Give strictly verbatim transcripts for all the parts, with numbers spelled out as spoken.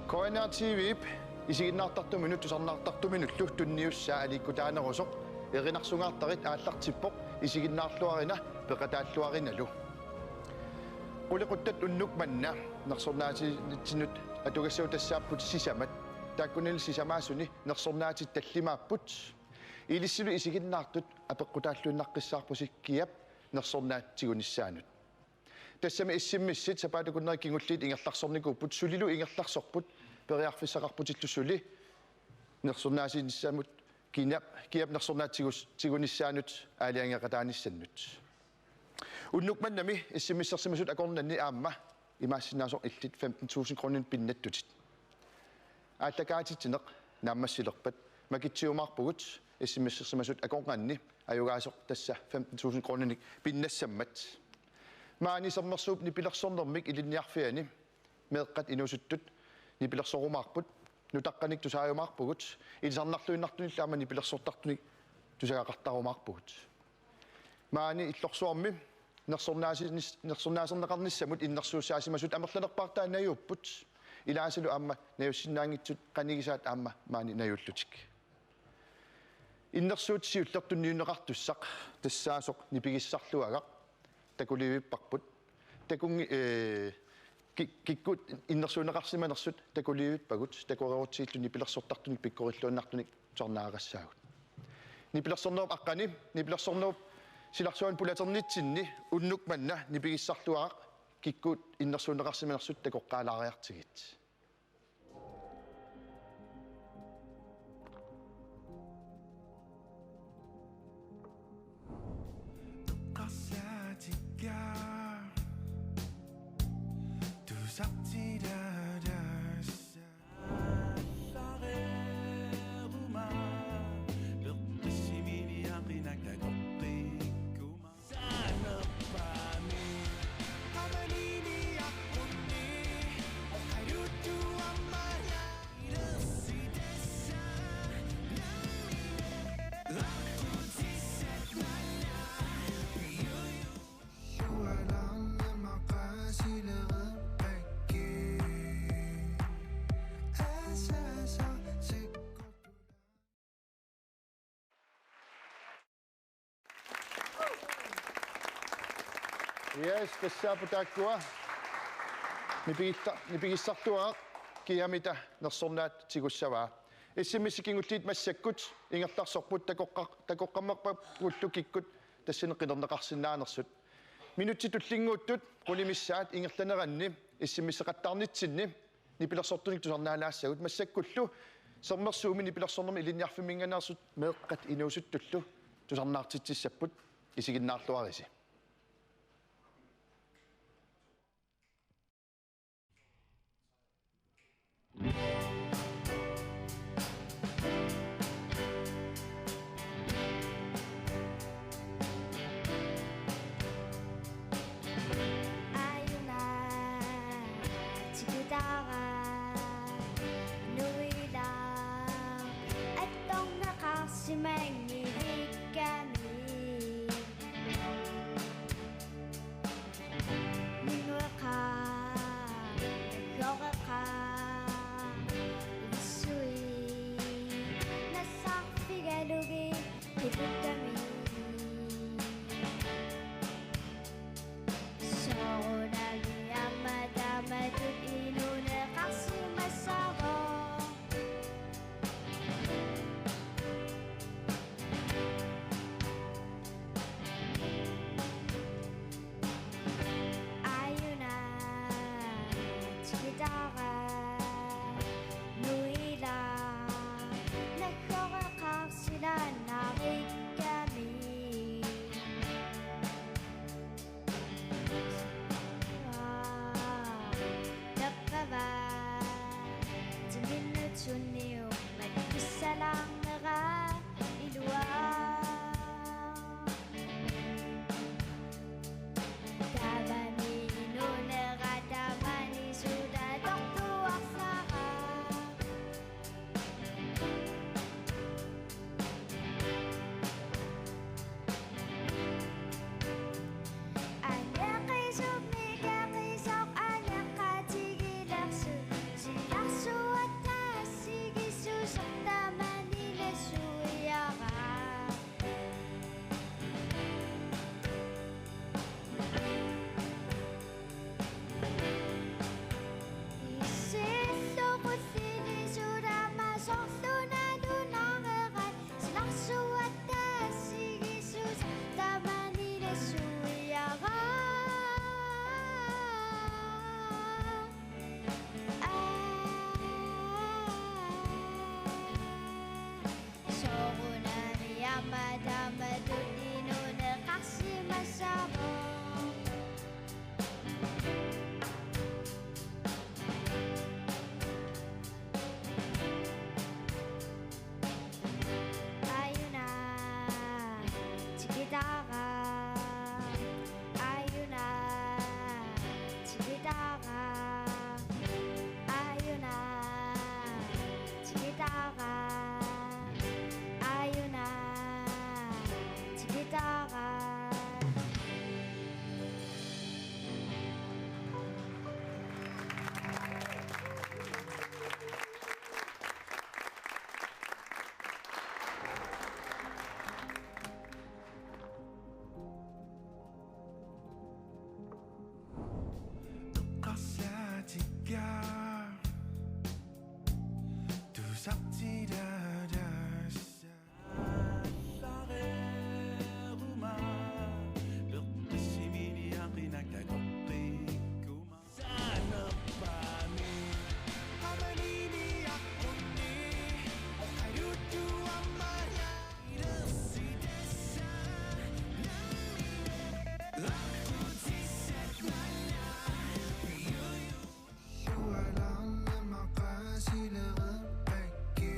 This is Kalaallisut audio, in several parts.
K N R T V-p isiginnaartartuminut tusarnaartartuminullu tunniussaa aliikkutaanerusoq erinarsugaartarit aallartippoq, isiginnaarluarina peqataalluarinalu. Qulequttat unnuk manna nersornaatitsinnut atugassagut tassaapput sisamat. Taakkunani sisamaasuni nersornaatit tallimaapput. Ilissilu isiginnaartut apeqqutaalluinnaqqissaarpusi kiap nersornaat tigunissaanut. Tassami S M S-it sapaatip akunneri kingulliit ingerlaarsornikuupput, sulilu ingerlaarsorput periarfissaqarputillu suli nersornaasinissamut kina-, kiap nersornaat tigus-, tigunissaanut aalajangeeqataanissannut. Unnuk mannami S M S-ersimasut akornanni aamma imaassinnaasoq illit femten tusind kroninik pinnattutit. Aallakaatitsineq naammassilerpat makitsiumaarpugut S M S-ersimasut akornanni ajugaasoq tassa femten tusind kroninik pinnassammat. Maani Sermersuup nipilersornermik ilinniarfiani meeqqat inuusuttut nipilersorumaarput, nutaqqanik tusaajumaarpugut, ilisarnarluinnartunillu aamma nipilersortartunik tusagaqartarumaarpugut. Maani Illorsuarmi nersornaasinis-, nersornaaserneqarnissamut innersuussaasimasut amerlanerpaartaat najuupput. Ilaasalu aamma najussinnaanngitsut qanigisaat aamma maani najuullutik. Innersuut siulleq tunniunneqartussaq tassaasoq nipigissarluagaq takulivipparput. Takunngi-, ee, ki-, kikkut innersuunneqarsimanersut takulivippagut, takoreerutsigillu nipilersortartunik pikkorilluinnartunik tusarnaagassaagut. Nipilersornerup aqqani, nipilersornerup silarsuani pulaternitsinni unnuk manna nipigissarluagaq kikkut innersuunneqarsimanersut takoqqaalaariartigit. Yes, tassaapput taakkua. Nipigilla-, nipigissarluagaq kiamita nersornaat tigussavaa. S M S-it kingulliit massakkut ingerlaarsorput takoqqa-, takoqqammerpagullu kikkut tassani qinerneqarsinnaanersut. Minutsit tullinnguuttut qulit missaat ingerlaneranni S M S-eqattaarnitsinni nipilersortunik tusarnaalaassagut, massakkullu Sermersuumi nipilersornermi ilinniarfimminngaanneersut meeqqat inuusuttullu tusarnaartitsissapput, isiginnaarluarisi. Aajuna tikutaara nuila attorneqarsimanngilikkami. Taqtilaarassaa. Allareeruma peqqissiminiaqinak takoqqikkuma. Sanerpaami qamaliniaqqunni oqaluttuarmanga. Ilersitassaa nammineq laqqutissat manna. Sualarna maqaasilereerpakki.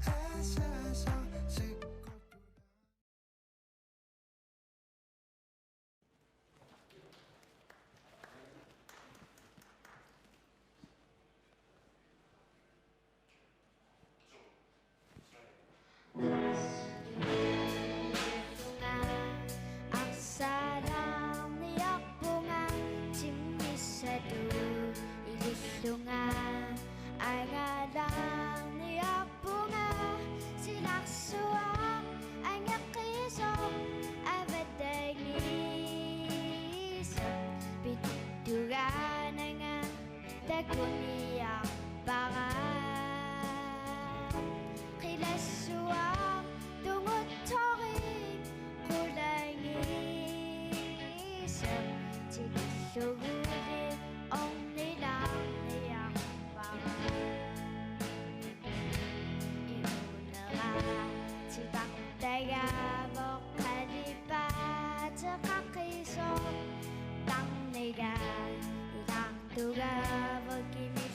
Asaasa sikkortula. Arsaalaarniarpunga timmissatut ilillunga, angalaarniarpunga silarsuaq angeqqisoq avatangiisoq pituttugaananga takuniarpara. Qilassuaq tungutsorik qulangiisoq tikilluguli ornilaarniarpara. Inuunera titartagaavoq qalipaateqaqisoq tarniga ilaartugaavoq kimil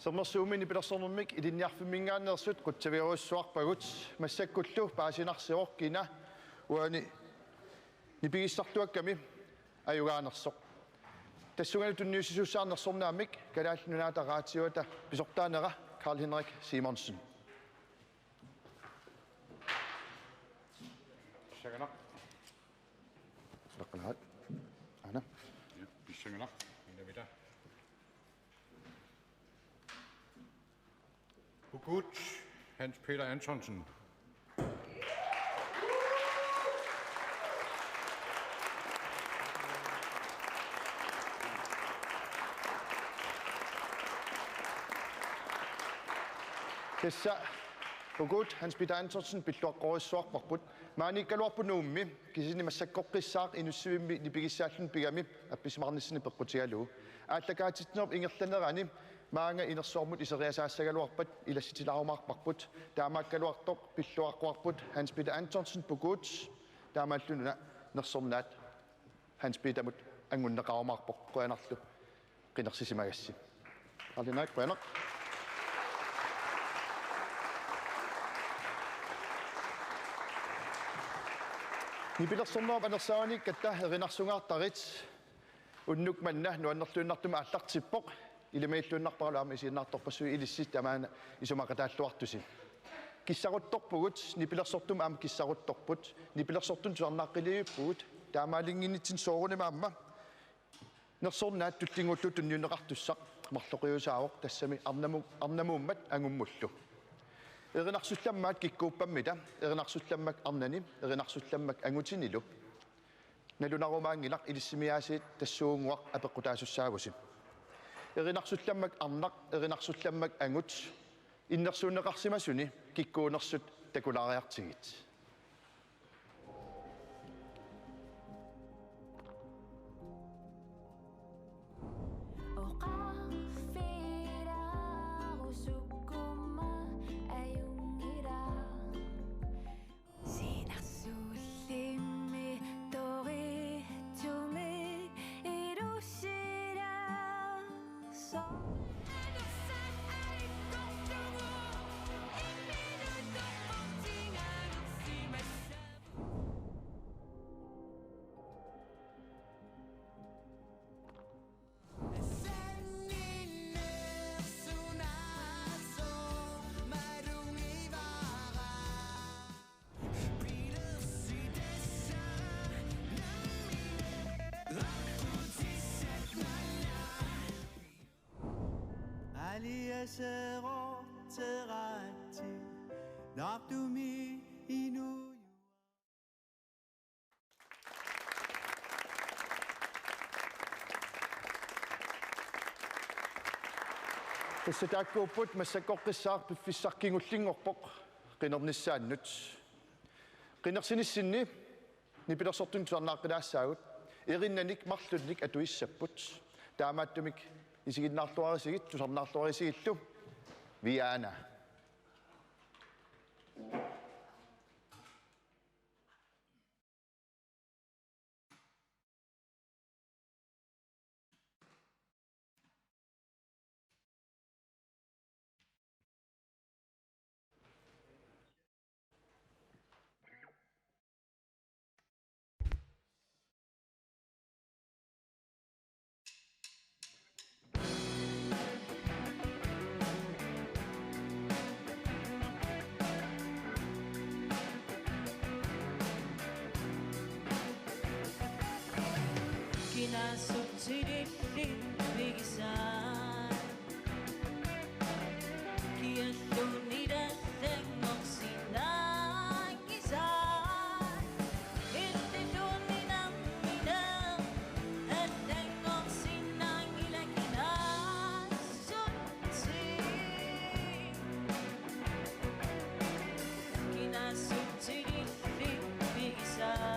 Sermersuumi nipilersornermik ilinniarfimminngaanneersut qutsavigerujussuarpagut, massakkullu paasinarsivoq kina uani nipigissartuakkami ajugaanersoq. Tassungalu tunniussisussaanersornaammik Kalaallit Nunaata Radioata pisortaanera Karl Henrik Simonsen. Pissanganaq. Aana. Ja, pissanganaq. Minna, minna. Pukuut, Hans Peter Antonsen. Tassa Pukuut Hans Peter Antonsen pilluaqqorujussuarparput. Maaniikkaluarpoq Nuummi, kisianni massakkoqqissaaq Inussivimmi nipigissaalluni pigami appisimaarnissani peqqutigalugu. Aallakaatitsinerup ingerlanerani maanga inersuarmut iseriasaassagaluarpat ilassitilaarumaarparput. Taamaakkaluartoq pilluaqquarput Hans Peter Antonsen Pukuut, taamaalilluni una nersornaat Hans Petermut anngunneqarumaarpoq. Qujanarlu qinersisimagassi. Arlinaak, qujanaq. Nipilersornerup anersaaruniikkatta erinarsugaartarit. Unnuk manna nuannerluinnartumik aallartippoq. Ilimagilluinnarparalu aamma isiginnaartorpassuit ilissi tamaana isumaqataalluartusi. Kissaruttorpugut, nipilersortumut aamma kissaruttorput, nipilersortunut tusarnaaqqilivippugut, taamaalinnginnitsinni soorunami aamma nersornaat tullinnguullugu tunniunneqartussaq marloqiusaavoq, tassami arnamu-, arnamuummat angummullu. Erinarsullammaat kikkuuppammita, erinarsullammak arnani, erinarsullammak angutinilu. Nalunarumaanngilaq, ilissimi aasiit tassuugunnguaq apeqqutaasussaavusi. Erinarsullammak arnaq, erinarsullammak angut, innersuunneqarsimasuni kikkuunersut takulaariartigit. Sinarsuullimi toriitsumik ilusilaarsoq. Aliaserorteraatsi naartumi inuujuaq. Tassa taakkuupput massakkoqqissaaq piffissaq kingullinngorpoq qinernissaannut. Qinersinissinni nipilersortunut tusarnaaqqilaassaagut, erinnanik marlunnik atuissapput. Taamaattumik isiginnaarluarisigit, tusarnaarluarisigillu. Viana. Kinaassutsilluni pigisai. Kialluunniit allanngorsinnaanngisai. Illuunniit nammineq allanngorsinnaanngilaq kinaassutsilluni. Kinaassutsilluni pigisai.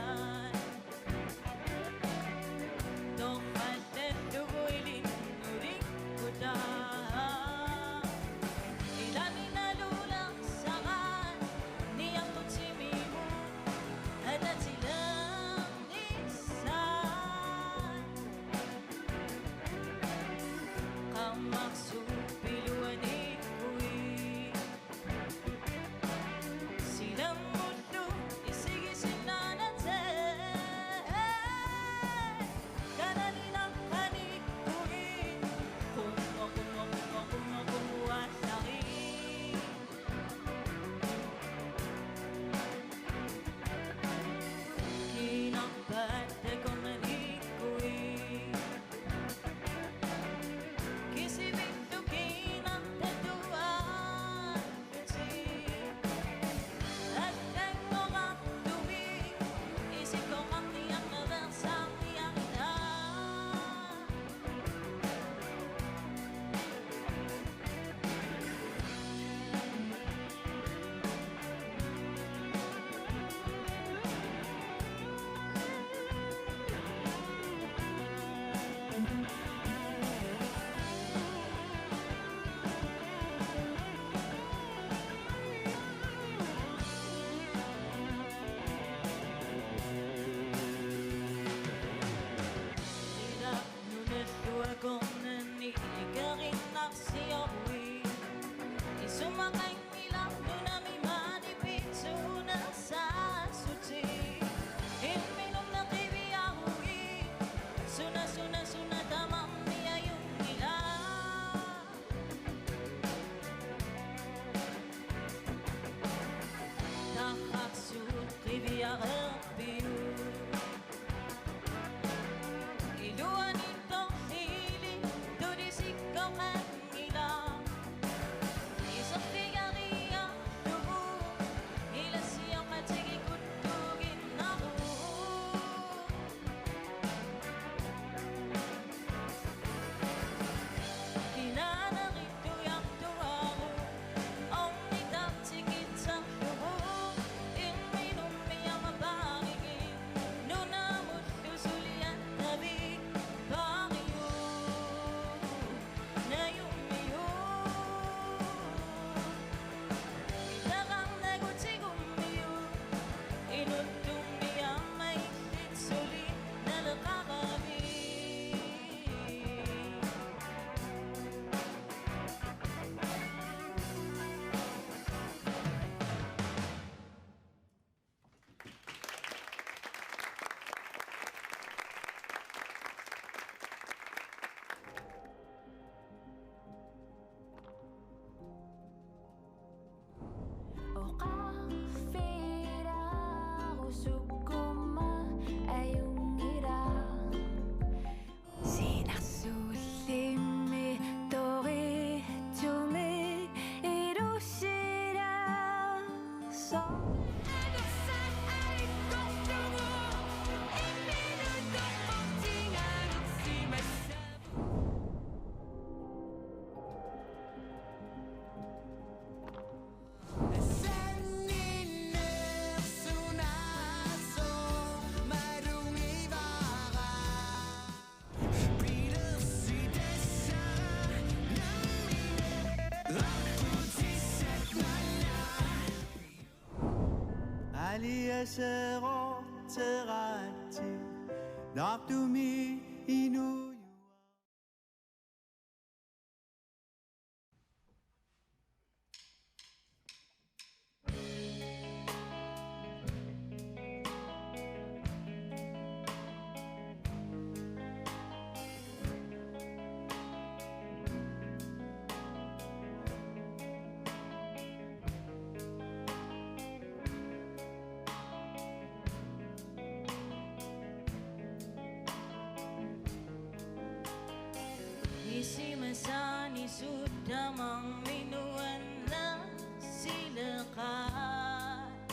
Aliaseroorteratsi naartumi inuujuaq. Nisimasaani suut tamarmik nuannersileqaat.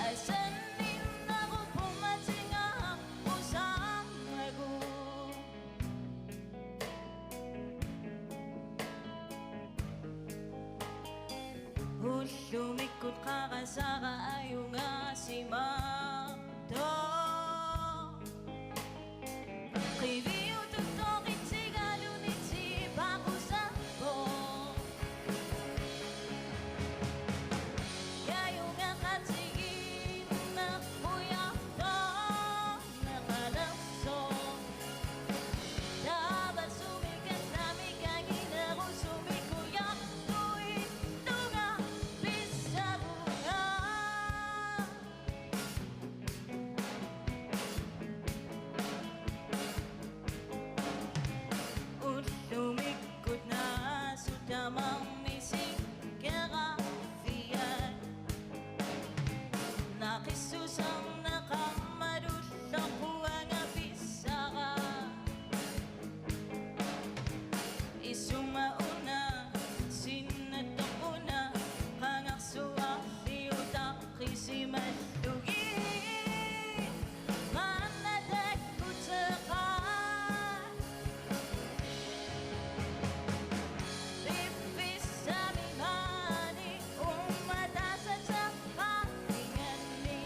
Asanninnerup umatigaarput saammagu. Ullumikkut qarasara ajugaasimaartoq. Qiviutut toqitsigaluni tipaqusarpoq. Kajungaqatigiinneq pujartoq. Neqalersoq. Taava sumik allamik anginerusumik ujartuinnanga pissavunga. Ullumikkut naasut tamarmik sikkerarfiat. Naqissuserneqarmat ulloq uanga pissara. Isuma una, sinnattoq una, qangarsuarli utaqqisimallugu. Maanna takkuteqaaq. Piffissami maani uummataasateqaaq inganni.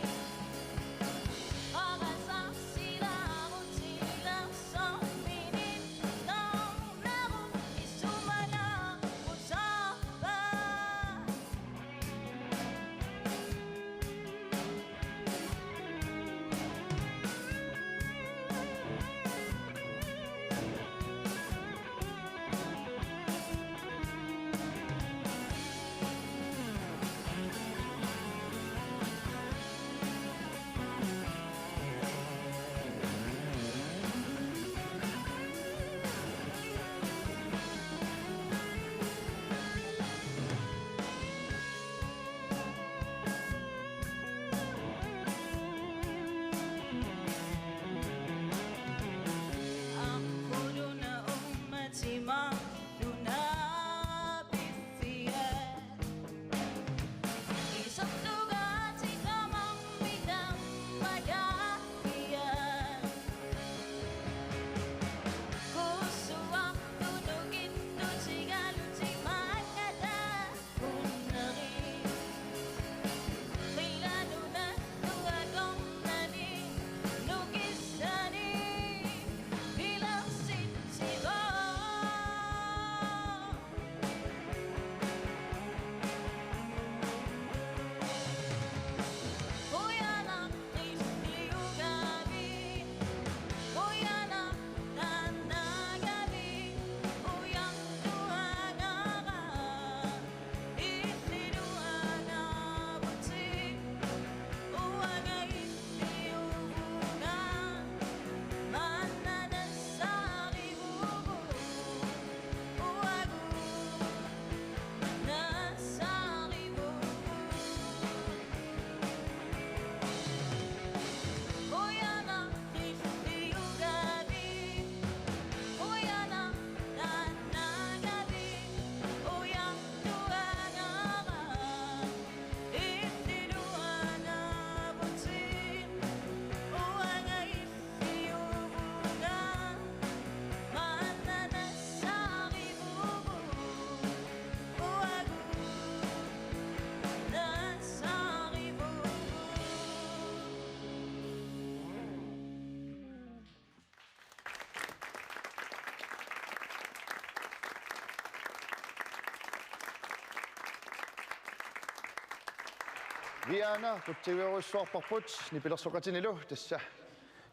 Viana qutsiviorujussuarparput nipilersoqatinilu, tassa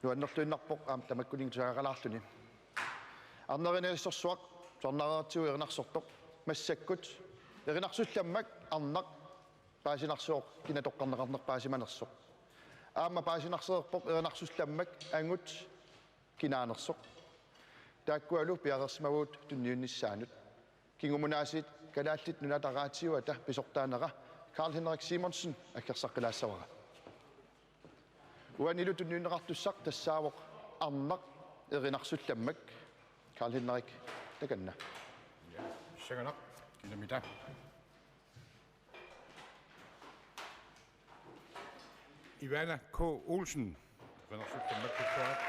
nuannerluinnarpoq aamma tamakkuninnga tusagaqalaarluni. Arnaq erinarsorsuaq, tusarnaareertigu erinarsortoq, massakkut erinarsullammak arnaq paasinarsivoq kina toqqarneqarnerpaasimanersoq. Aamma paasinarsereerpoq erinarsullammak angut kinaanersoq. Taakkualu piareersimavugut tunniunnissaanut. Kingumut aasiit Kalaallit Nunaata Raatiuata pisortaanera Karl Henrik Simonsen aggersaqqilaassavara. Uanilu tunniunneqartussaq tassaavoq arnaq erinarsullammak. Karl Henrik, takanna. Ja, pissanganaq, kinamita. Ivana K. Olsen. Erinarsullammak pissuaat.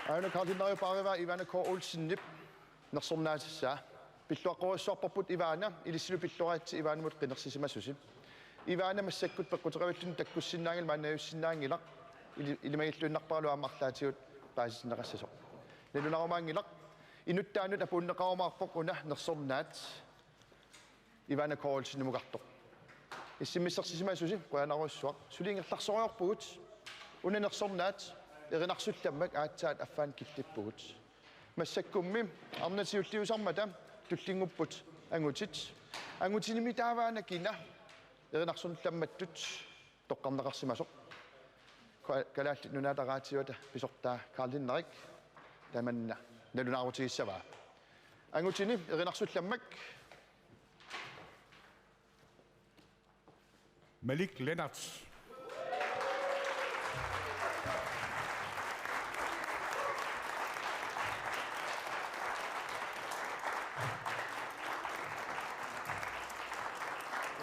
Aana Karl Henrik paarivaa Ivana K. Olsenip nersornaatissaa. Pilluaqqorujussuarparput Ivana, ilissilu pilluaritsi Ivanamut qinersisimasusi. Ivana massakkut peqquteqavilluni takkussinnaanngilaq, maannajussinnaanngilaq, ili-, ilimagilluinnarparalu aamma arlaatigut paasitinneqassasoq. Nalunaarumaanngilaq, inuttaannut apuunneqarumaarpoq una nersornaat Ivana K. Olsenimukartoq. Issimmissaarsisimasusi qujanarujussuaq. Suli ingerlarsoriarpugut, una nersornaat erinarsullammak aatsaat affaani killippugut. Massakkummi arnat siulliusarmata tullinngupput angutit. Angutinimi taavaana kina erinarsullammattut toqqarneqarsimasoq. Ka-, Kalaallit Nunaata Raatiuata pisortaa Karl Henrik tamanna nalunaarutigissavaa. Angutini erinarsullammak. Malik Lennart.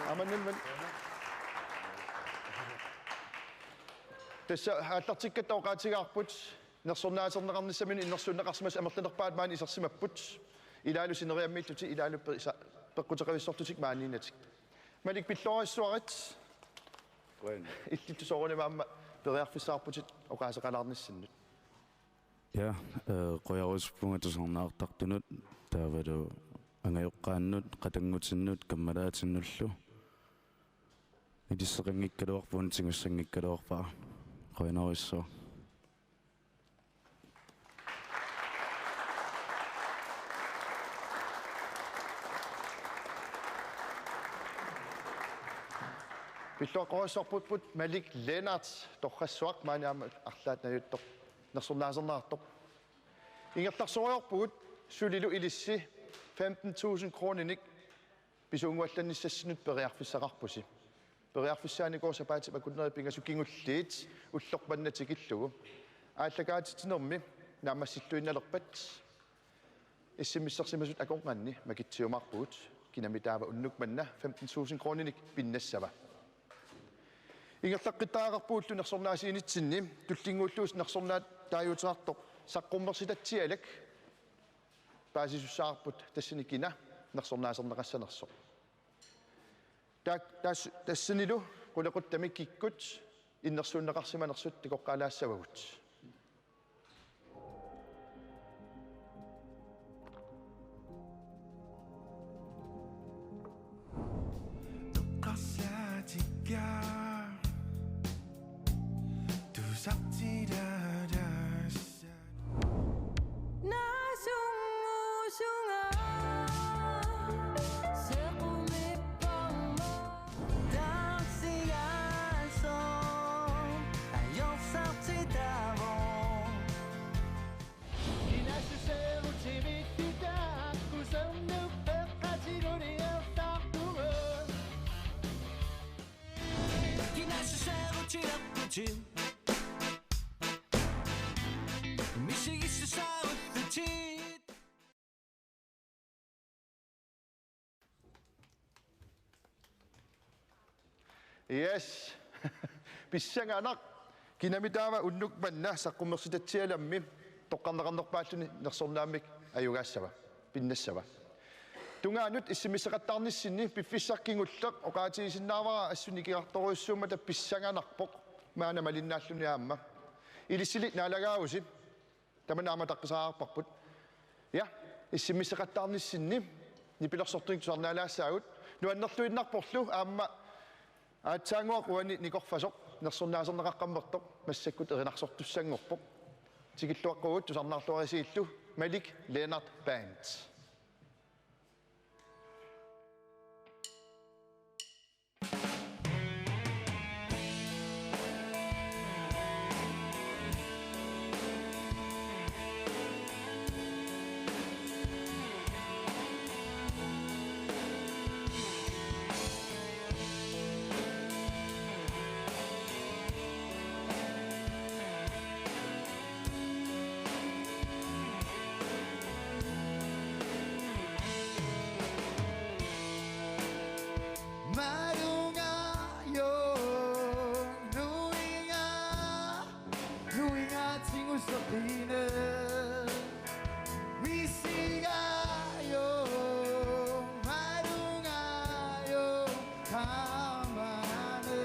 Aamma Malik. Tassa aallartikkatta oqaatigaarput nersornaaserneqarnissaminut innersuunneqarsimasut amerlanerpaat maani isersimapput. Ilaalu sineriammiillutik, ilaalu pe-, sa-, peqquteqavissorlutik maaniinnatik. Malik, pilluarissuarit. Qujan. Illillu soorunami aamma periarfissaqarputit oqaaseqalaarnissinnut. Ja, eh, qujarusuppunga tusarnaartartunut, taavalu angajoqqaannut, qatanngutinnut, kammalaatinnullu. Ilisseqanngikkaluarpunga, tigussanngikkaluarpara. Qujanarujussuaq. Pilluaqqorujussuarpugut Malik Lennart torrassuaq, maani aamma arlaat najuttoq nersornaaserneqartoq. Ingerlarsoriarpugut sulilu ilissi femten tusind kroninik pisuunnguallannissassinnut periarfissaqarpusi. Periarfissaanikuuvoq sapaatip akunneri pingasut kingulliit ullorpannat tikillugu. Aallakaatitsinermi naammassilluinnalerpat issimmissaarsimasut akornanni makitsiumaarpugut, kinami taava unnuk manna femten tusind kroninik pinnassava. Ingerlaqqittariaqarpugullu nersornaasiinitsinni tullinnguullusi nersornaat taaguuteqartoq saqqummersitatsialak paasisussaavoq tassani kina nersornaaserneqassanersoq. Ta-, tas-, tassanilu qulequttami kikkut innersuunneqarsimanersut takoqqaalaassavagut. Eqqarsaatikka tusartilaalassat. Nasungusunga sequmipparma taarsigaasooq ajorsartitavoq. Kinassuseerutimilluta kusannup eqqatiguniartarpugut. Kinassuseerutilerputit. Misigissusaarullutit. Yes. Pissanganaq, kinami taava unnuk manna saqqummersitatsialammi toqqarneqarnerpaalluni nersornaammik ajugaassava, pinnassava. Tungaanut issimmisaqattaarnissinni piffissaq kingulleq oqaatigisinnaavara assut nikingartorujussuummata pissanganarpoq maanna malinnaalluni aamma. Ilissili naalagaavusi. Tamanna aamma ataqqisariaqarparput. Ja, issimmisseqattaarnissinni nipilersortunik tusarnaalaassaagut. Nuannerluinnarporlu aamma aatsaannguaq uani nikorfasoq nersornaaserneqaqqammertoq massakkut erinarsortussanngorpoq. Tikilluaqqugut tusarnaarluarisigillu Malik Lennart Band. Malunga yo, nuinga, nuinga tingusapine. Misiga yo, malunga yo, kamane.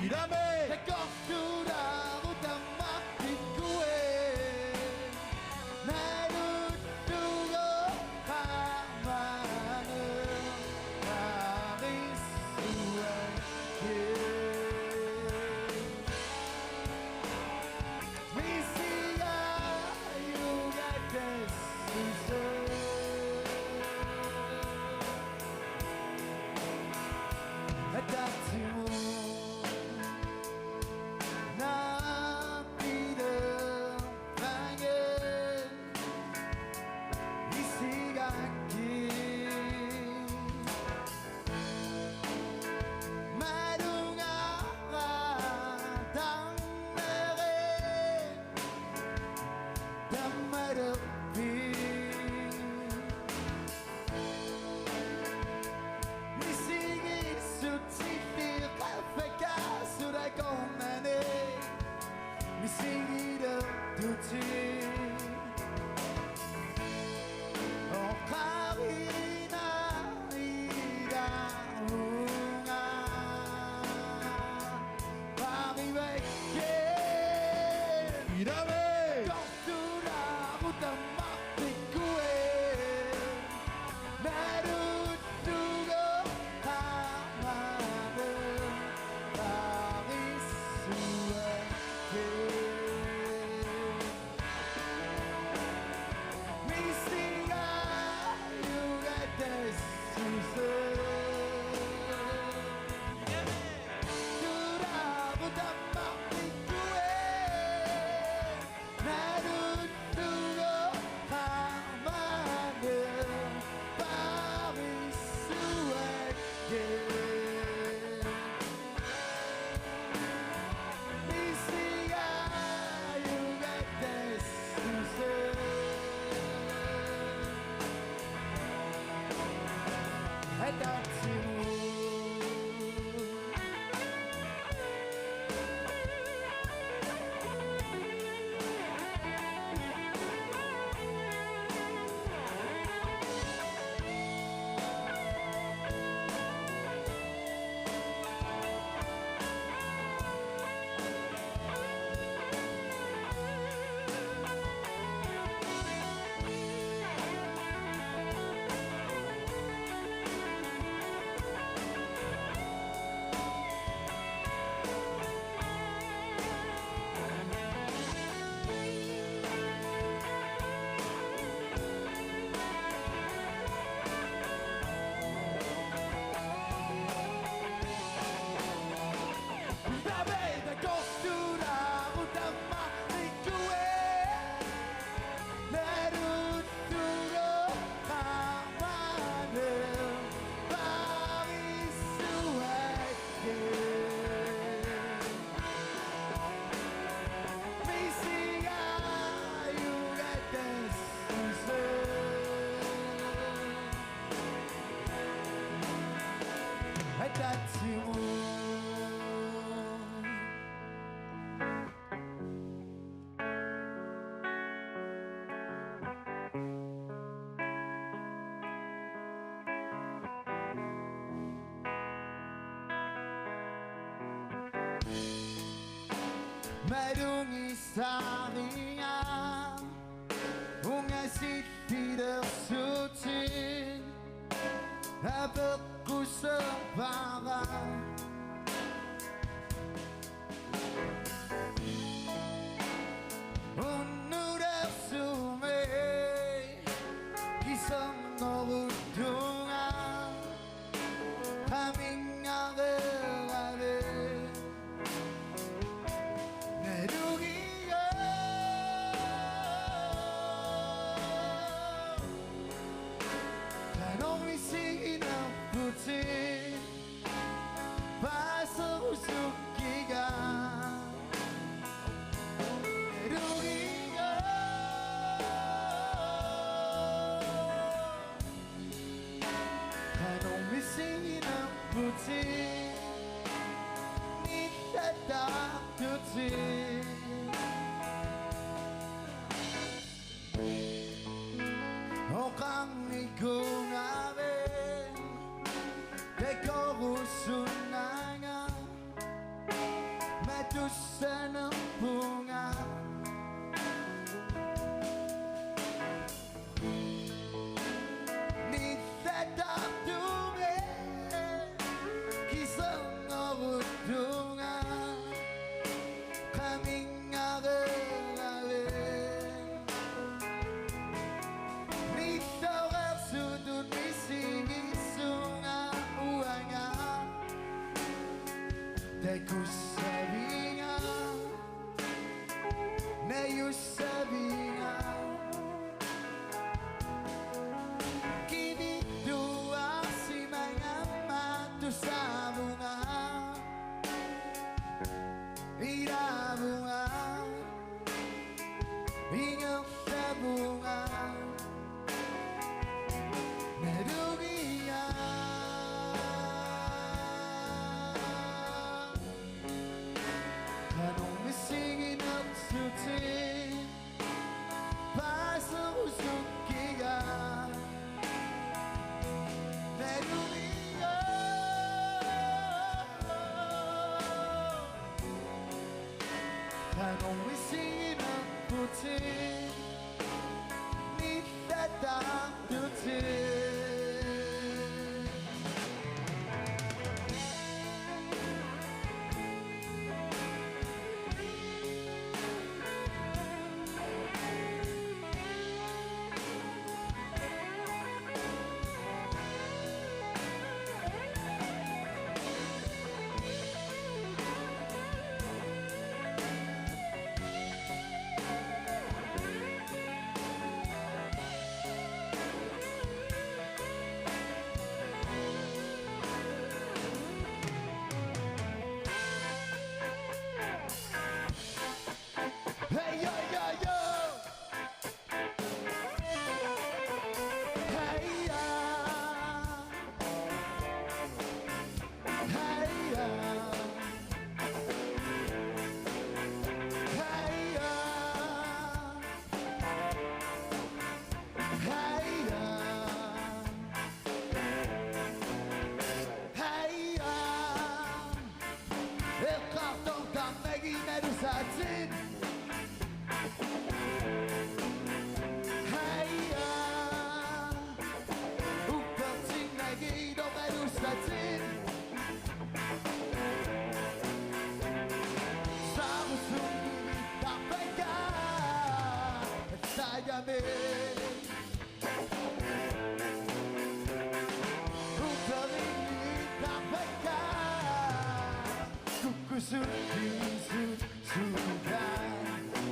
Ilame. Takortulaarutama pikkue. Naluttugo kamane. Parissuakke. Misiga yuga tessuse. Atatsimu. Napile mange. Misigakki. Malunga tammere. Tammaruppi. Misigissutsilli qaffakka surakornani. Misigilertuti. Oqarina ilaunga. Parivakke. Ilame. Torturaarutama pikkue. Naluttugo kamane. Parissuakke. Misiga yuga tessuse. Turaarutama pikkue. Malugisariga ungasillilersuutit apeqquserpara. Unnulersumi kiserngoruttunga qamingareerave nalugiga. Tanormisiginerputit paaserusukkiga. Nalugiga. Tanormisiginerputit nillertartutit. Oqarnikuugavit takorusunnanga matussanerpunga. Nillertartumi kiserngoruttunga qamingareerave. Nilloreersutut misigissuunga uanga takussaviga najussaviga. Kinittuarsimagama tusaavunga ilaavunga ingerlavunga nalugiga. Tanormisiginerputit paaserusukkiga nalugiga. Tanormisiginerputit nillertartutit. Hey, yo, yo, yo! Hey, yeah. Hey, yeah. Hey, yeah. Hey, yeah. Hey, yeah. Eqqartortarnagit nalusaatit. Haia. Uppertinnagit nalusaatit. Sarusunngittarpakka. Saajami.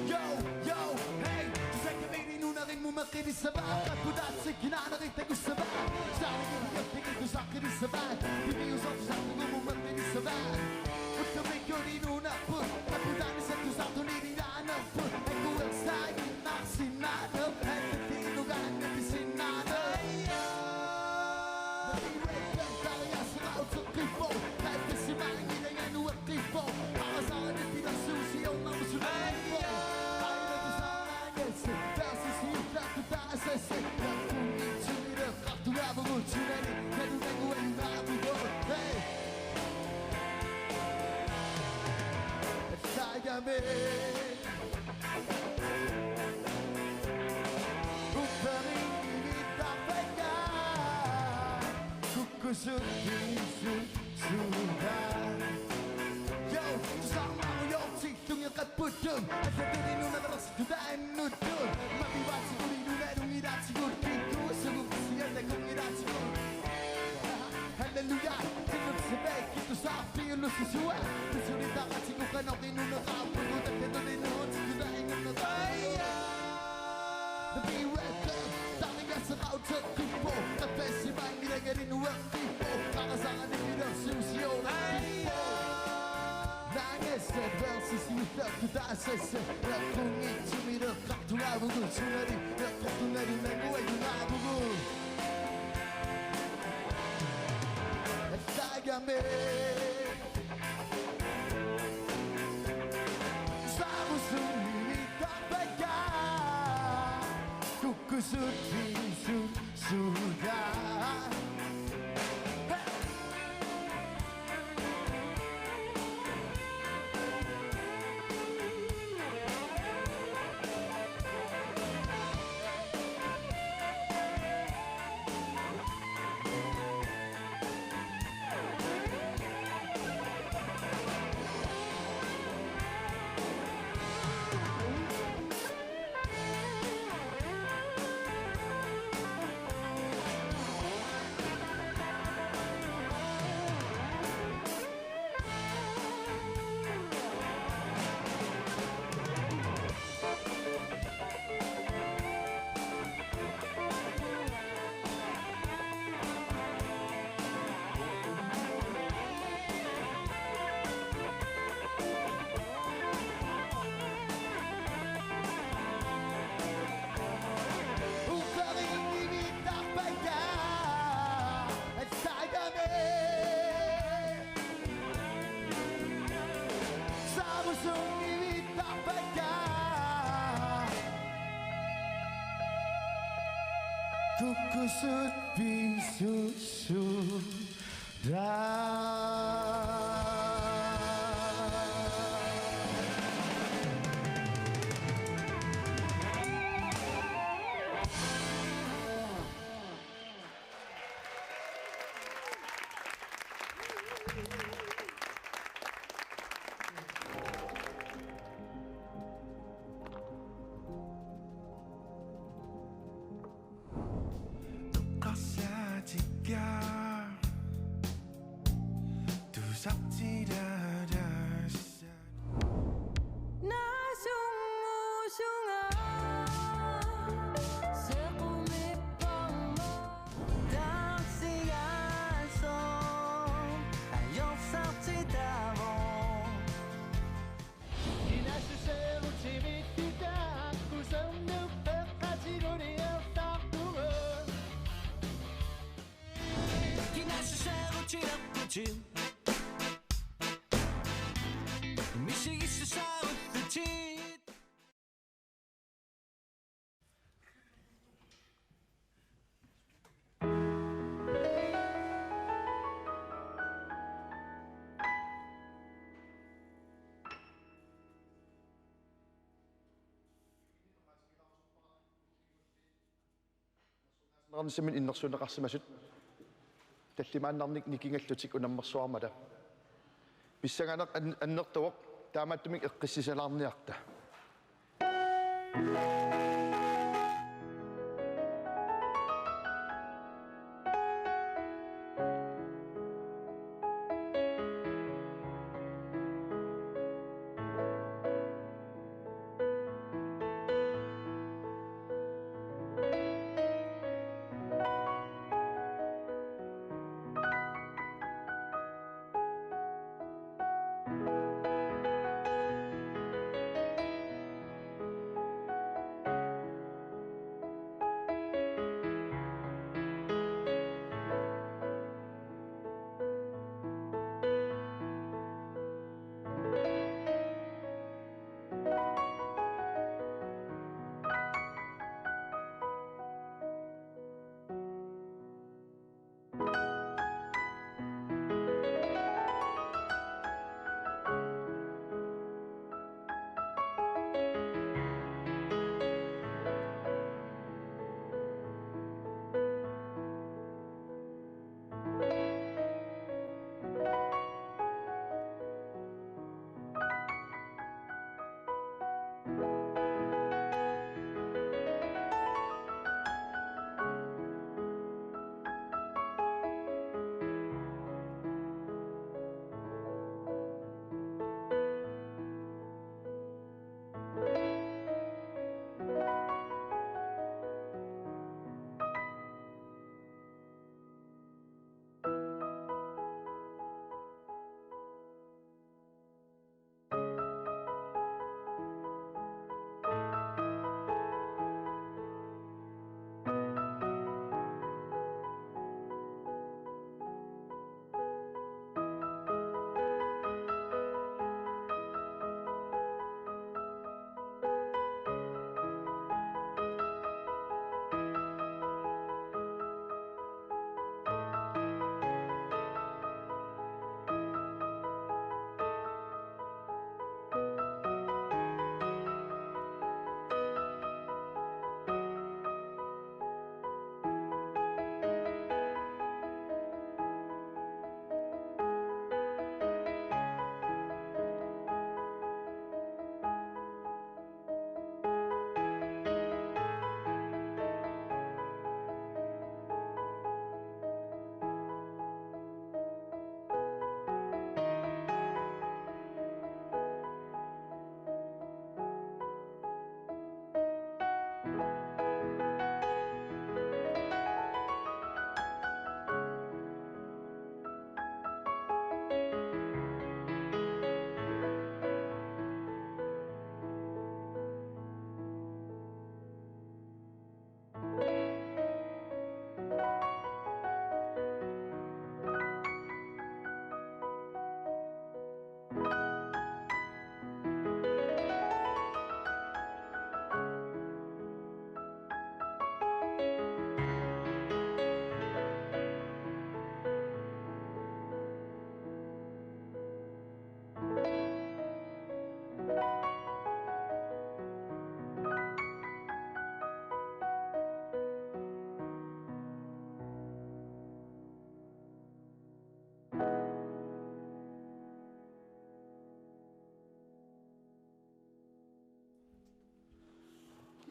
Yo, yo, hey, tusakkamini nunarimmut meqqilissavaat, qapputaatsikkinaanerit takussavaat, saanigiviortigit tusaqqilissavaat, pimiusortusartugut meqqilissavaat, uttumikkunik nunarput, qapputaanissat tusartunik nilaanerput, akuersaagi Narsinnaaneq, hattattiinugaanni pisinnaaneq. Taariassaqauteqqippoq, hattassimaagilaga nueqqippoq, arasaanit pilersuusiornermut sunaarippoq. Aajatusaangassi, taasisiullaatut taasassi, taakkunngitsumileqqartugaavugut sunani, nalunagu ajunaavugut. Hey! Sai Sut, sut, sut, sut. Yo, tusarnaarujortillunga qapputut. Allatut inuuneqarsittut taannuttut. Mapivaatigut inuunerunngilaatigut. Pikkuusugut sialakunngilaatigut. Halleluja. Tikkut sebeekki tusarpiulussusua. Pisulitaqatigut qanoq inuuneqarpugut. Allatut inuuneqarsittut taannuttut. Aja. The B-Rapper, Daniel Serautse Kupo, the best in my Mirangarinua Kupo, Karasanganipiler Susiona Kupo. Nange se versi si ta kuta se se, la kungi tumire kaktuabu sunari, la kutunari na kuwa yunabu. Tagame. Samusun ni tapaka. Kukusut pisun suda. Kukusut pisusut. Eqqarsaatikka. Tusartiraassaaq. Nasungusunga. Sequmipparma. Taarsigaassaaq. Ajorsartitavoq. Kinassuseerutit viffitaa, kusannup peqqatigut ersartugut. Kinassuseerutilerputit, misigissusaarullutit. Narsumik innersuunneqarsimasut tallimaannarnik nikingallutik unammersuarmata. Pissanganeq an-, annertuvoq, taamaattumik eqqissisalaarniarta.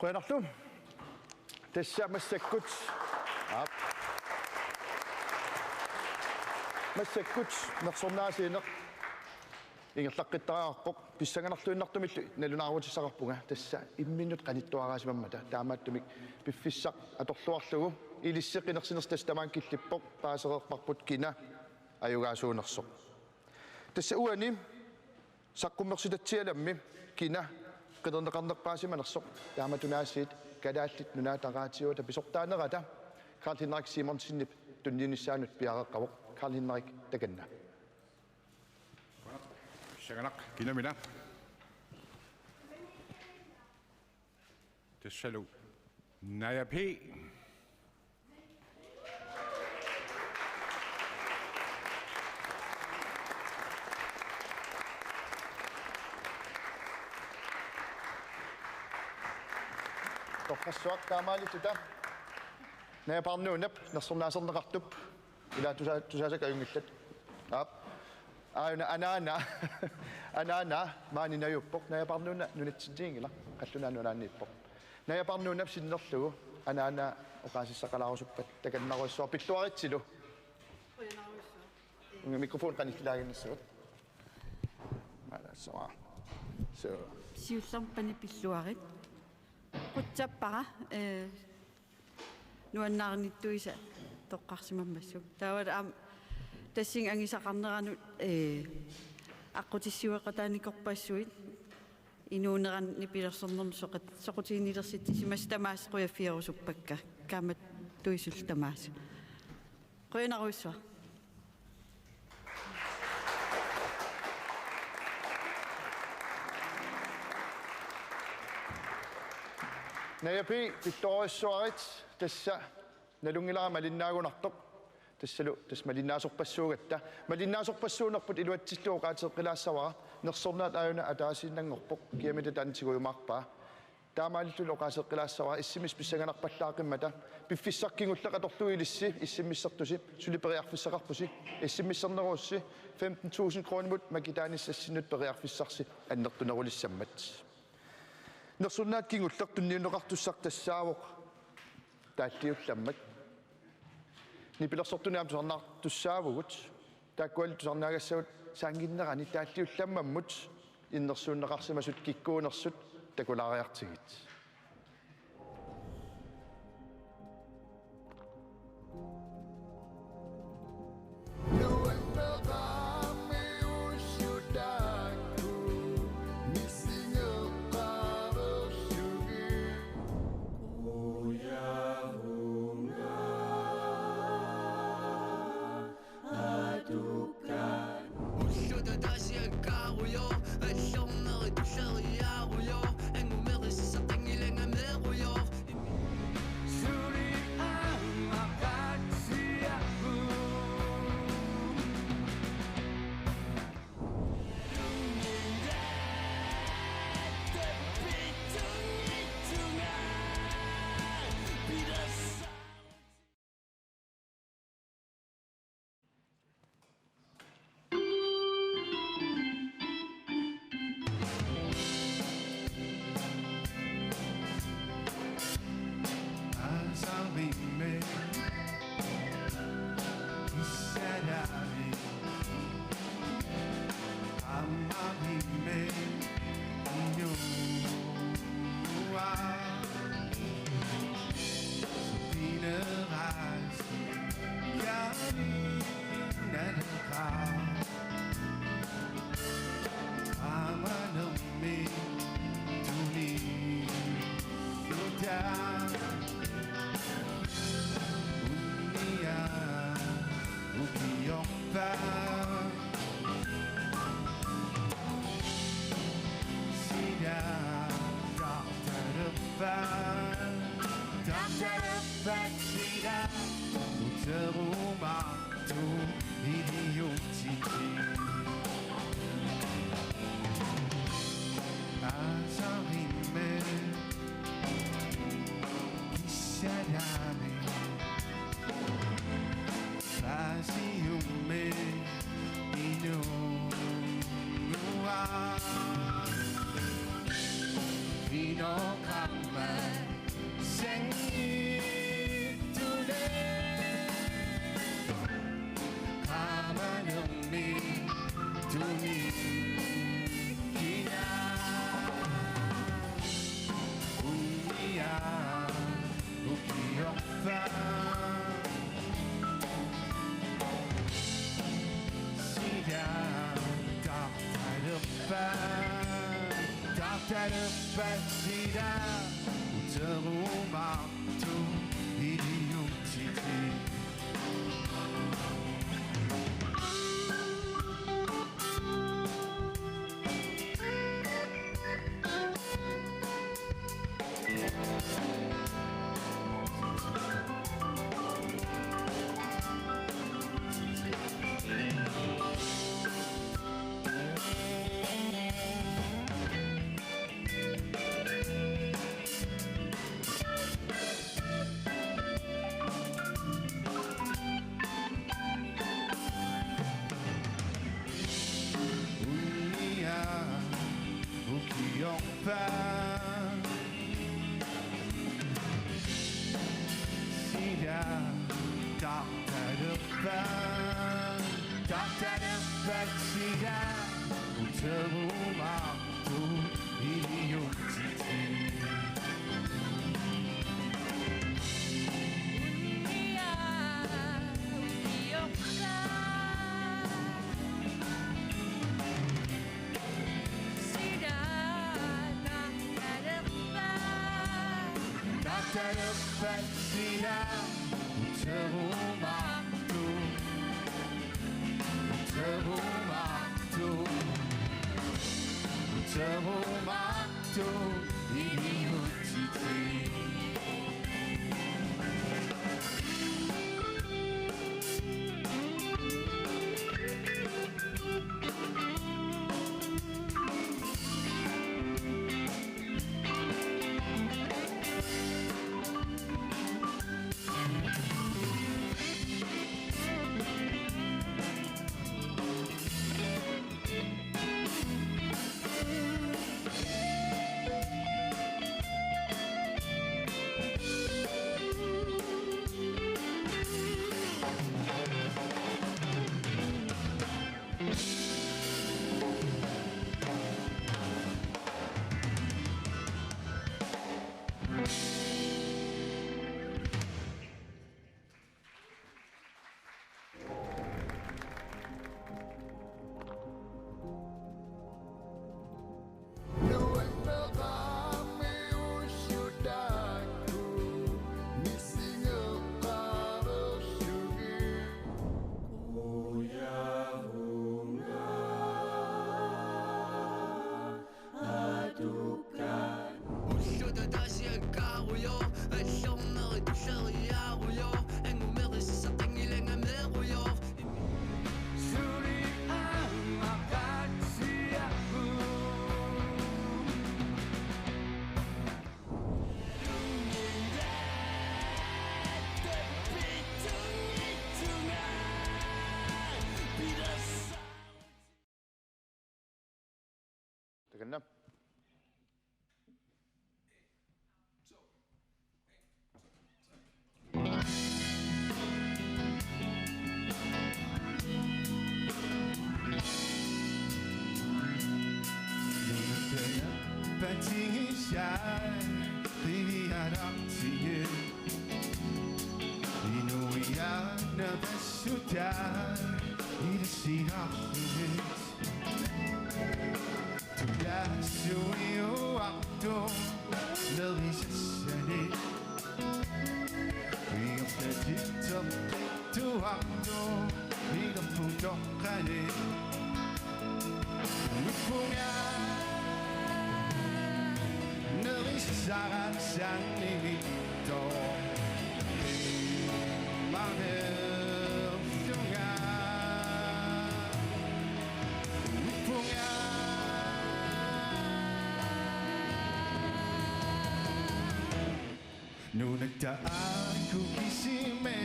Qujanarlu. Tassa massakkut. Aap. Massakkut nersornaasiineq ingerlaqqittariaqarpoq, pissanganarluinnartumillu nalunaarutissaqarpunga, tassa imminnut qanittuaraasimammata, taamaattumik piffissaq atorluarlugu ilissi qinersinersi tassa tamaanga killippoq, paasereerparput kina ajugaasuunersoq. Tassa uani saqqummersitatsialammi kina qinerneqarnerpaasimanersoq, taamatut aasiit Kalaallit Nunaata Radioata pisortaanerata Karl Henrik Simonsenip tunniunnissaanut piareeqqavoq. Karl Henrik, takanna. Pissanganaq, kinamina. Tassalu Naja P. Torrassuaq taamaalilluta. Naja Parnuunap nersornaaserneqartup. Ila tusa-, tusaasakka ajunngillat. Aap. Aana, anaana. Anaana maani najuppoq, Naja Parnuuna nunatsinniinngilaq. Qallunaat Nunaanniippoq. Naja Parnuunap sinnerlugu anaana oqaasissaqalaarusuppat takannarujussuaq, pilluaritsilu. Mikrofon qanillilaaginnassavat. Maalaassaraa. So. Siullerpaani pilluarit. Qutsappara, eh, nuannaarinittuisa toqqarsimammassuk. Taava aamma tassani angisaqarneranut, eh, aqqutissiueqataanikorpassuit inuunerani nipilersornermut soqut-, soqutiginnilersitsisimasut tamaasa qujaffigerusuppakka. Kaammattuisullu tamaasa. Qujanarujussuaq. Naja P, pilluarujussuarit, tassa nalunngilara malinnaagunartoq. Tassalu, tassa malinnaasorpassuugatta. Malinnaasorpassuunerput iluatsillugu oqaaseqqilaassavara, nersornaat aajuna ataasiinnanngorpoq, kiamita taanna tigujumaarpaa. Taamaalilluni oqaaseqqilaassavara, S M S pissanganarpallaaqqimmata, piffissaq kingulleq atorlugu ilissi S M S-ertusi, suli periarfissaqarpusi, S M S-ernerussi femten tusind kronimut makitaanissassinnut periarfissarsi annertunerulissammat. Nersornaat kingulleq tunniunneqartussaq tassaavoq taalliullammat. Nipilersortuni aamma tusarnaartussaavugut, taakkualu tusarnaagassagut saannginnerani taalliullammammut innersuunneqarsimasut kikkuunersut takulaariartigit. Ulluta taasiakkaarujoor, allorneri tulleriiaarujoor, angumerissaqqanngilanga meerujoor. Suli aamma qaatsiarput. Aasarimme issalami. Aamma vimme inua. Pineras. Yaannaneqaaq. Aamanermi tunilluta. Unniaq ukiorpaa. Sila taartalerpaa. Taartalerpaa sila. Uterumaartoq iliuutitigut. Aasarimme issalami. Paasiumme inua. Inoqarmat sanngittuleq. Qamanermi tunikkina. Unnia ukiorpa. Sila tartalerpa. Tartalerpat sila. Uterumaartoq iliuutiti. Unnia ukiorpa. Sila tartalerpa. Tartalerpat sila. Uterumaartoq iliuutiti. Unnia ukiorpa. Sila tartalerpa. Tartalerpat sila. Uterumaartoq. Uterumaartoq. Uterumaartoq iliuutiti. Ullut ataasiakkaarujooq, allornerit tulleriiaarujooq, angumerissaqqanngilanga meerujooq. Suli aamma qaatsiarput. Takanna. Patigisai qiviarartigu. Inuiaat napassutai ilassigaarlugit. Tulaassuiuartoq nerisassanik. Uiortatitseqqittuartoq ilerputoqqani. Nuppunga nerisassaarassannik. Too. Manerlunga. Nuppunga. Nunatta aajuku kisimi.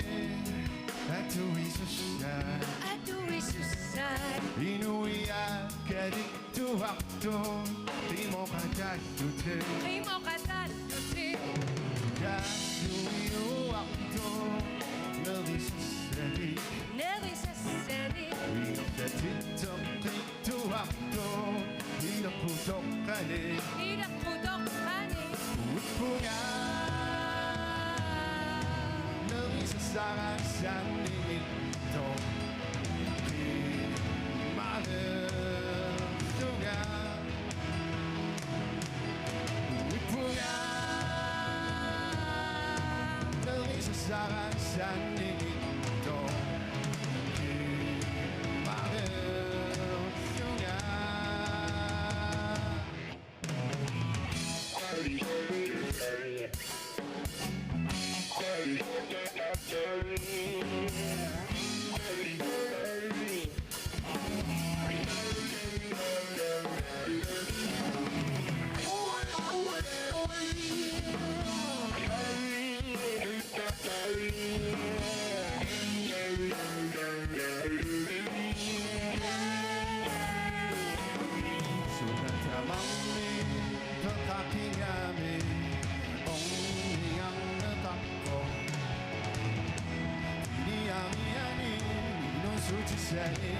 Atuisussaat. Atuisussaat. Inuiaat kalittuartut. Qimoqataallutik. Qimoqataallutik. Taassumiuartut. Nerisassanik. Nerisassanik. Inuiaat kalittuartut. Ileqqutoqqani. Ileqqutoqqani. Uippunga. Nerisassara saninnittoq. Qimalersunga. Uippunga. Nerisassara saninnittoq. Suna tamarmi peqaqigami ornigarneqarpoq. Iliariani inuussutissani.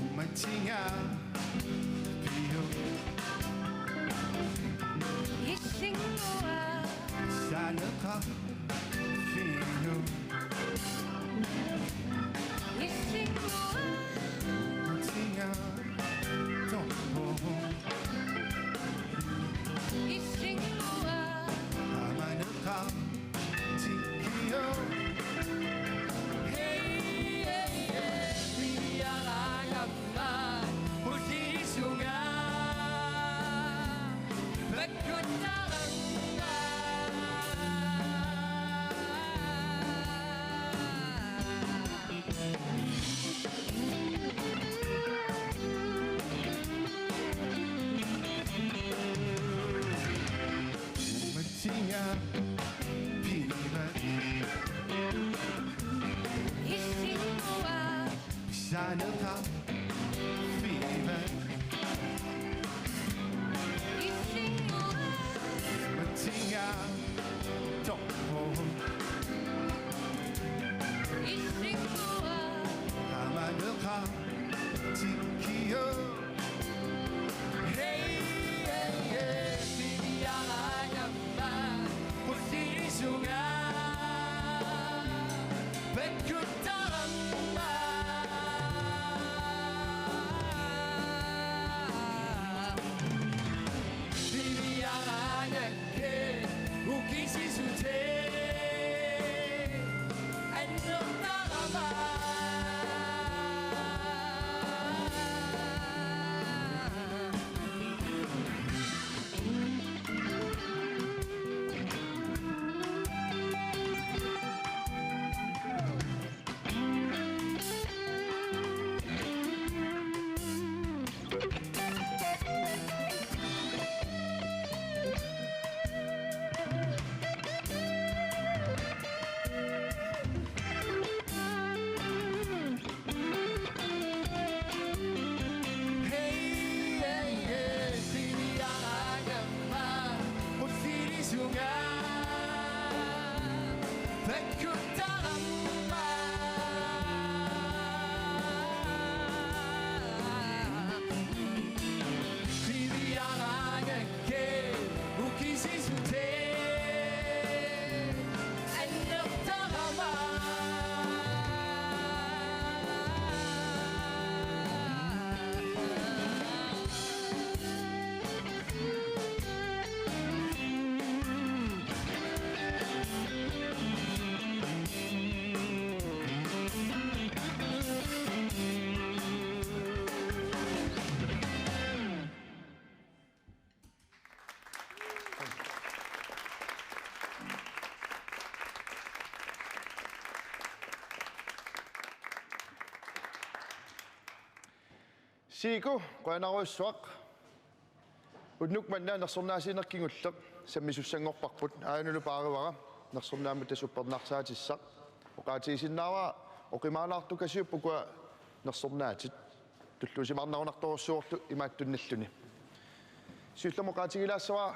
Umatinga piu. Issinguaq. Saneqa piu. Issinguaq. Umatinga toqqugu. Issinguaq. Amaneqa tikiu. Hey, hey, hey. Piiaraagamma qusiisunga. Pakkuttaramma. Umatinga piiva. Issinguaq. Saneqa piiva. Issinguaq. Umatinga toqqugu. Issinguaq. Amaneqa tikiu. Hey, hey, hey. Piiaraagamma qusiisunga. Pakkuttaramma. Tiiku, qujanarujussuaq. Unnuk manna nersornaasiineq kingulleq sammisussanngorparput, aajuna paarivara nersornaammut tassa uppernarsaatissaaq. Oqaatigisinnaavara oqimaalaartukasiupput ukua nersornaatit, tulluusimaarnarunartorujussuuvorlu imaattunnilluni. Siullermik oqaatigilaassavara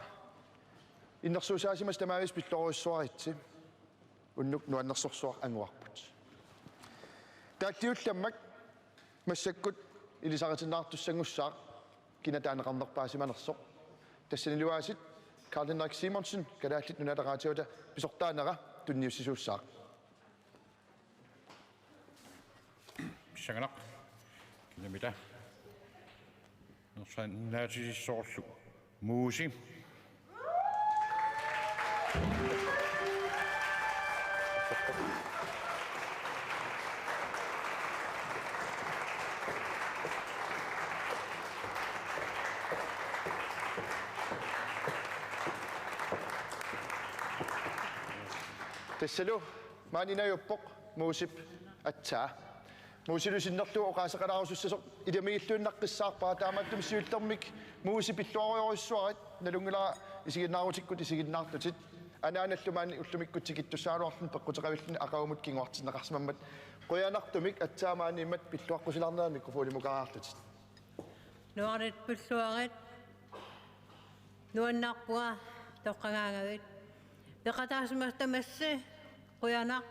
innersuussaasimasut tamaavisa pilluarujussuaritsi. Unnuk nuannersorsuaq anguarput. Taalliullammak massakkut ilisaritinneqartussanngussaaq kina taaneqarnerpaasimanersoq. Tassaniluunniit Karl Henrik Simonsen, Kalaallit Nunaata Radioata pisortaanera, tunniussisuussaaq. Pissanganaq. Kinamita. Nersornaatisissoorlu Muusi. Tassalu maani najuppoq Muusip aatsaat. Muusilu sinnerlugu oqaaseqalaarusussasoq ilamigilluinnaqqissaarpara, taamaattumik siullermik Muusi pilluarujorujussuarit, nalunngilara isiginnaarutikkut isiginnaartutit. Anaanallu maani ullumikkut tikittussaagaluarluni peqquteqavilluni aqagumut kinguartinneqarsimammat. Qujanartumik aatsaat maaniimmat pilluaqqusilaarnera mikrofonimukaarlutit. Nuannerit pilluarit. Nuannaarpunga toqqagaangavit. Peqataasimasut tamassi, qujanaq.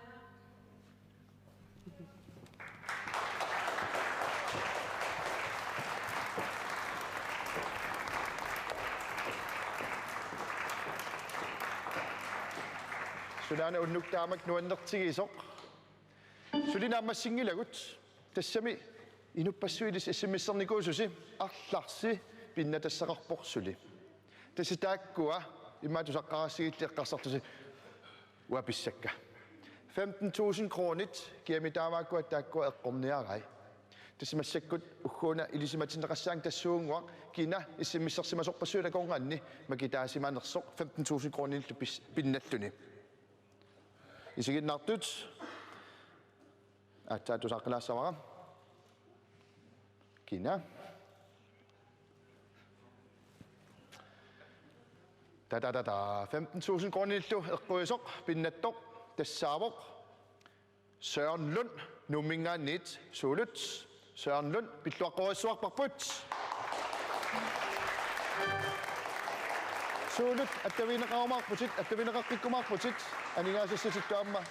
Sunaana unnuk taamak nuannertigisoq. Suli naammassinngilagut, tassami inuppassuit ilissi S M S-ernikuususi, arlarsi pinnatassaqarpoq suli. Tassa taakkua immaqa tusaqqaarassigilli eqqarsartusi uanga pissakka. Femten tusind kronit kiamitaavaakkua taakkua eqqorniarai. Tassa massakkut ugguuna ilisimatinneqassaanga tassuunnguaq kina S M S-ersimasorpassuit akornanni makitaasimanersoq femten tusind kronillu pis-, pinnalluni. Isiginnaartut. Aatsaat tusaaqqilaassavara. Kina. Ta, ta, ta, ta. Femten tusind kronillu eqquisoq pinnattoq tassaavoq Søren Lund, Nuumminngaanniit. Suulut, Søren Lund, pilluaqqorujussuarparput. Suulut attavigineqarumaarputit, attavigineqaqqikkumaarputit, aningaasassatit aamma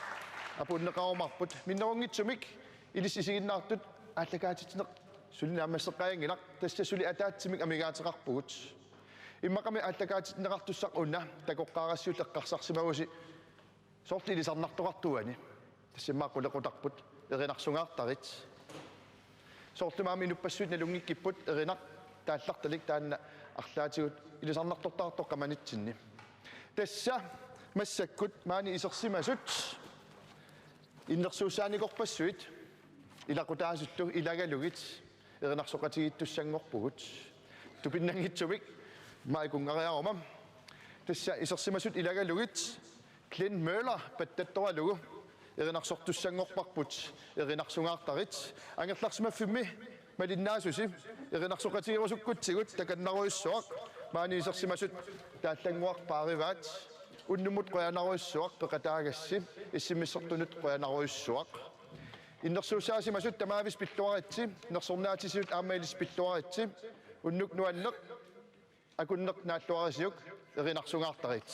apuunneqarumaarput. Minnerunngitsumik ilissi isiginnaartut aallakaatitsineq suli naammasseqqajanngilaq, tassa suli ataatsimik amigaateqarpugut. Immaqami aallakaatinneqartussaq una takoqqaarassiuk eqqarsarsimagusi soorlu ilisarnartoqartuani. Tassa immaqa qulequtarput, erinarsungaartarit. Soorlu aamma inuppassuit nalunngikkipput erinaq taallartalik taanna arlaatigut ilisarnartortaqartoq qamanitsinni. Tassa massakkut maani isersimasut innersuussaanikorpassuit ilaqutaasullu ilagalugit erinarsoqatigiittussanngorpugut. Tupinnanngitsumik maani ikunngariaruma. Tassa isersimasut ilagalugit Glenn Møller pattattoralugu erinarsortussanngorparput, erinarsungaartarit. Angerlarsimaffimmi malinnaasusi erinarsoqatigerusukkutsigut takannarujussuaq. Maani isersimasut taallannguaq paarivaat. Unnummut qujanarujussuaq peqataagassi, S M S-ertunut qujanarujussuaq. Innersuussaasimasut tamaavisa pilluaritsi, nersornaatisimasut aamma ilissi pilluaritsi. Unnuk nuanneq, akunneq naalluarisiuk, erinarsungaartarit.